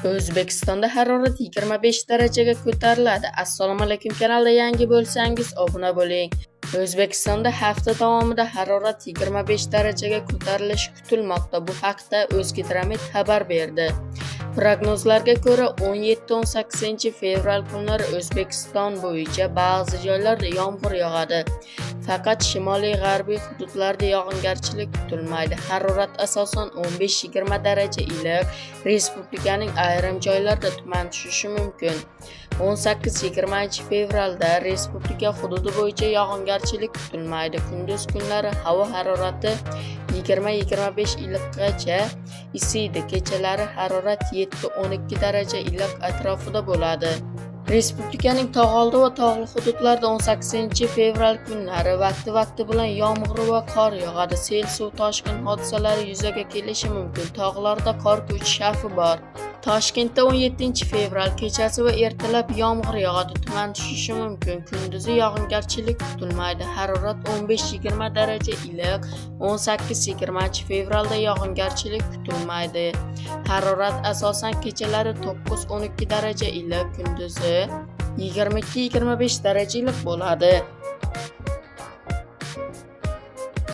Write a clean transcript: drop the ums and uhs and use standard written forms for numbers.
O'zbekistonda harorat 25 darajaga ko'tariladi. Assalomu alaykum, kanalda yangi bo'lsangiz, obuna bo'ling. O'zbekistonda hafta davomida harorat 25 darajaga ko'tarilishi kutilmoqda. Bu haqda O'zgidromet xabar berdi. Prognozlarga ko'ra, 17-18 fevral kunlari O'zbekiston bo'yicha ba'zi joylarda yomg'ir yog'adi. Faqat shimoliy g'arbiy hududlarda yog'ingarchilik kutilmaydi. Harorat asosan 15-20 daraja iliq, respublikaning ayrim joylarida tuman tushishi mumkin. 18-20 fevralda respublika hududi bo'yicha yog'ingarchilik kutilmaydi. Kunduz kunlari havo harorati 20-25 iliqqacha isiydi. Kechalari harorat 7-12 daraja iliq atrofida bo'ladi. Respublikaning tog'oldi va tog'li hududlarida 18 fevral kunlari vaqti-vaqti bilan yomg'ir va qor yog'adi. Sel, suv toshqin hodisalari yuzaga kelishi mumkin. Tog'larda qor ko'chish xavfi bor. Toshkentda 17 fevral kechasi va ertalab yomg'ir yog'adi, tuman tushishi mumkin. Kunduzi yog'ingarchilik kutilmaydi. Harorat 15-20 daraja iliq. 18-20 fevralda yog'ingarchilik kutilmaydi. Harorat asosan kechalari 9-12 daraja iliq, kunduzi 22-25 daraja iliq bo'ladi.